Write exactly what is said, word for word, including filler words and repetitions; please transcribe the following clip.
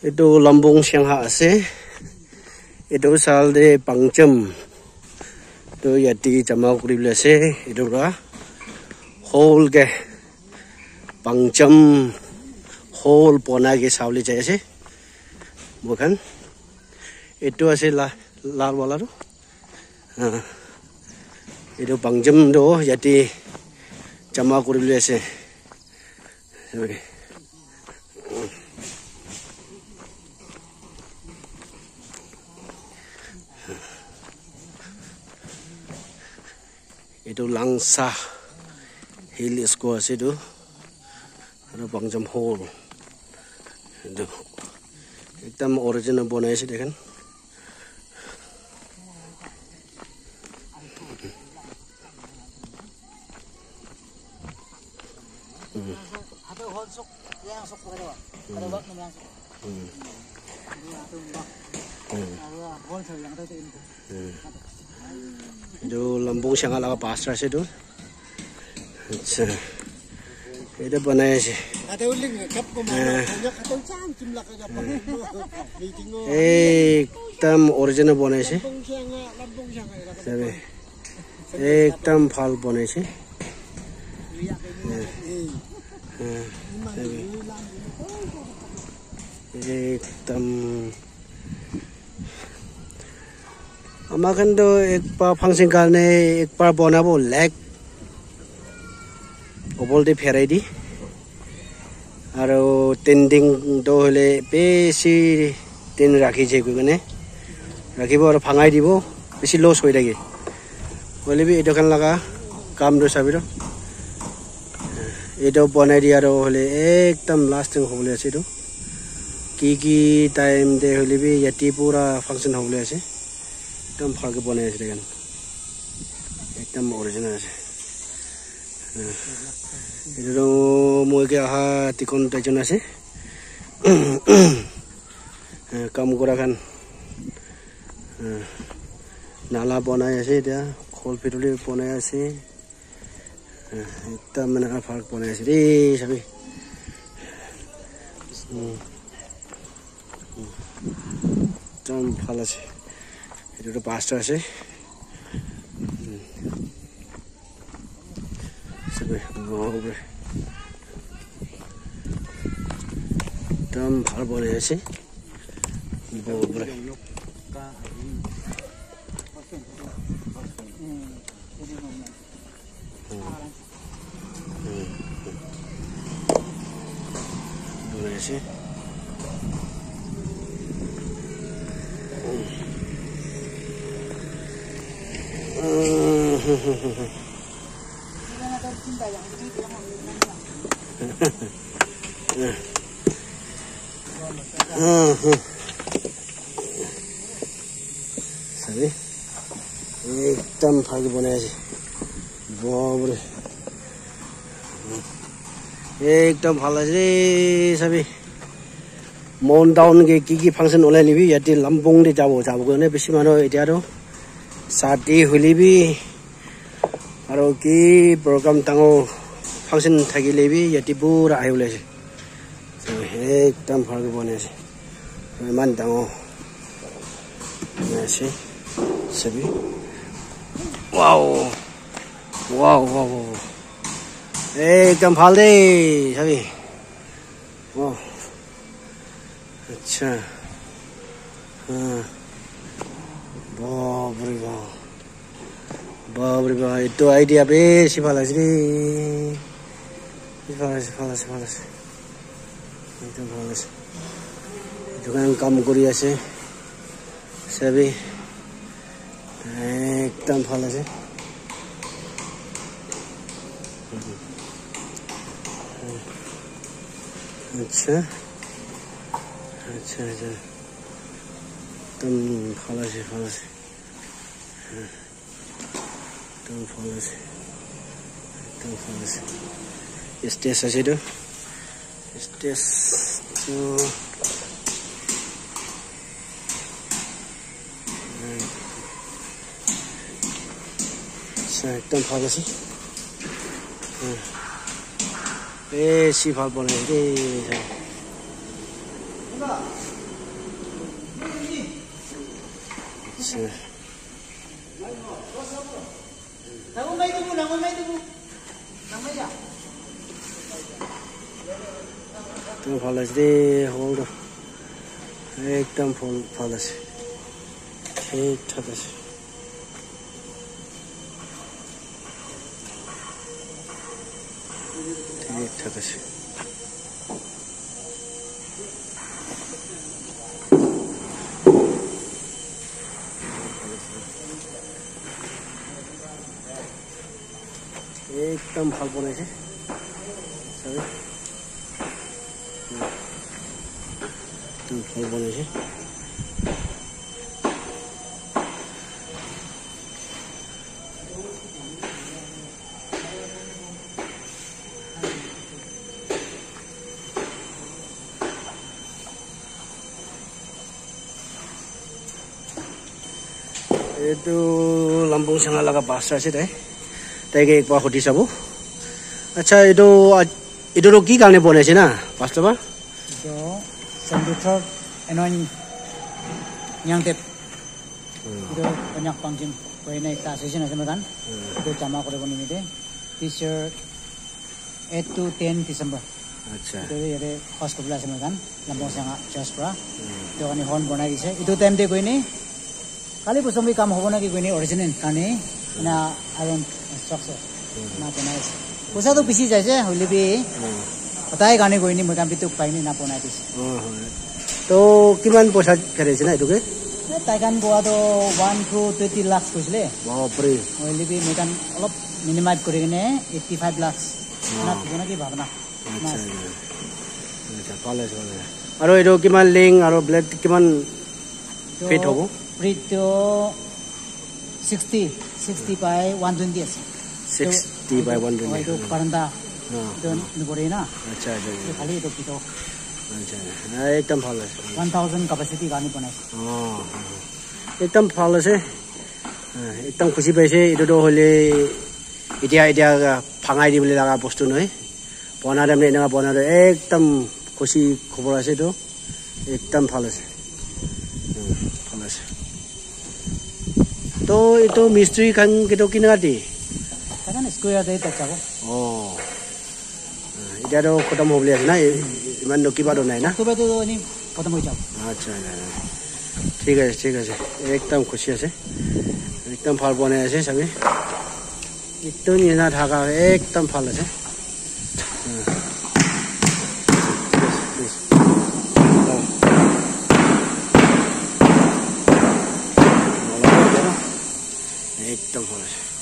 Etu Lambung Shangha ase. Etu sal de Pangjam. Tu yati jama kuri bole ase. Etu para whole ke Pangjam whole bona ke sabole jai ase. Moikhan. Etu ase la-, lal wala tu. Ah, etu Pangjam tu yate jama kuri bole ase. Etu Langsa Hill School ase etu. Aru Pangjam Hall. Etu ekdam original bonai ase dekhan. Etu Lambung Shangha laga pastor ase etu. Acha. Etu banai ase. Eh. Ekdam original banai ase. Sabi. Ekdam bhal banai ase. Eh. Eh. Sabi. Ekdam Ama khan toh ek baar function karne ek baar banabo lake opor te pherai di. Aru tin din toh hoile besi din rakhi jai koi kene rakhibo aru bhangai dibo, besi loss hoi thake. Hoile bi etu khan laga kam toh sabi toh. Etu banai dia toh hoile ekdam lasting hobole ase etu. Ki ki time te hoile bi yate pura function hobole ase. Ekdam bhal ke banai ase taikhan. Ekdam original ase. Etu toh moi ke aha tikon taijon ase. Kam kura khan. Nala banai ase etia. Khol pituli banai ase. Ekta mane park banai ase de, sabi. Hmm. Hmm. Ekdam bhal ase. Etu toh pastor ase. Hmm. Sabi, wow, bre. Ekdam bhal banai ase. Wow, bre. Sabi? Ekdam bhal ke banai ase. Bapre. Ekdam bhal ase, sabi. Mon town ke ki ki function olai lebi, yate Lampong te jabo, jabo koi kene bishi manu etia toh shadi hoile bi, aru ki program dangor function thakile bi, yate pura ahi bole ase. Ekdam bhal ke banai ase. Eman dangor. Banai ase. Sabi. Wow. Wow, wow, wow. Ekdam bhal de. Sabi. Wow. Acha. Ha. Bapre bap. Bapre bap. Etu idea bishi bhal ase de. Bhal ase, bhal ase, bhal ase. Ekdam bhal ase. Etu khan kam kuri ase. Sabi. Ekdam bhal ase. Acha. Acha, acha. Ekdam bhal ase, bhal ase. Ekdam bhal ase. Ekdam bhal ase. Stage ase etu. Stage tu. Acha, ekdam bhal ase. Bishi bhal banai de. Ekdom bhal ase de, hall toh. Ekdom bhal, bhal ase. Thik thak ase. Thik thak ase. Ekdom bhal banaise. Sabi? Ekdom bhal banaise. Etu Lampong Sanga laga pastor ase tai. Tai ke ekbar hudi sabo. Acha, etu, etu toh ki karne bonai ase na, pastor ba? Etu seventy-third annual Nyangtep. Hmm. Etu Konyak Pangchim koi na ekta association ase moikhan. Hmm. Etu jama kori bo nimite. This year, eight to ten December. Acha. Etu yate host kuribole ase moikhan, Lampong Sanga church pra. Hmm. Etu karne hall banai dise. Etu time te koine, kali bosom bi kam hobo na ki koine, original karne, na iron structure, hmm, na banai ase. Poisa toh bishi jaise, hoile bi, hmm, hotai karne koine, moikhan bi tuk paine na banai dise. Oh, hoi. To kiman poisa kharise na etu ke? Eh, tai khan koa toh one crore twenty lakhs koisile. Bapre. Hoile bi moikhan olop minimize kuri kene eighty-five lakhs. Ah. Na, kibona ki bhabna. Acha, mas. Acha, acha, bhal ase, bhal ase. Aru etu kiman length aru breadth kiman feet hobo? Breadth toh sixty, sixty by one twenty ase. Sixty by one twenty. Oh, etu veranda. Ah, etu ah. Nipore na. Acha, acha, acha. Etu khali etu bhitor. Acha, acha. Ah, ekdam bhal ase. One thousand capacity karne banai ase. Oh, oh. Ekdam bhal ase. Ah, ekdam khushi paise. Etu toh hoile etia, etia bhangai dibole laga bostu nohoi. Bona time te eneka bona toh ekdam khushi khobor ase etu. Ekdam bhal ase. Hmm, bhal ase. To etu mistri khan ke toh kineka de? Taikhan square de tak jabo. Oh. Ah, etia toh khotom hobole ase na? I-, iman toh kiba toh nai na? October toh ani khotom hoi jabo. Acha, acha, acha. Thik ase, thik ase. Ekdam khushi ase. Ekdam bhal bonai ase, sabi. Etu nishina thaka ekdam bhal ase. Hmm. Please, please. Ekdam bhal ase.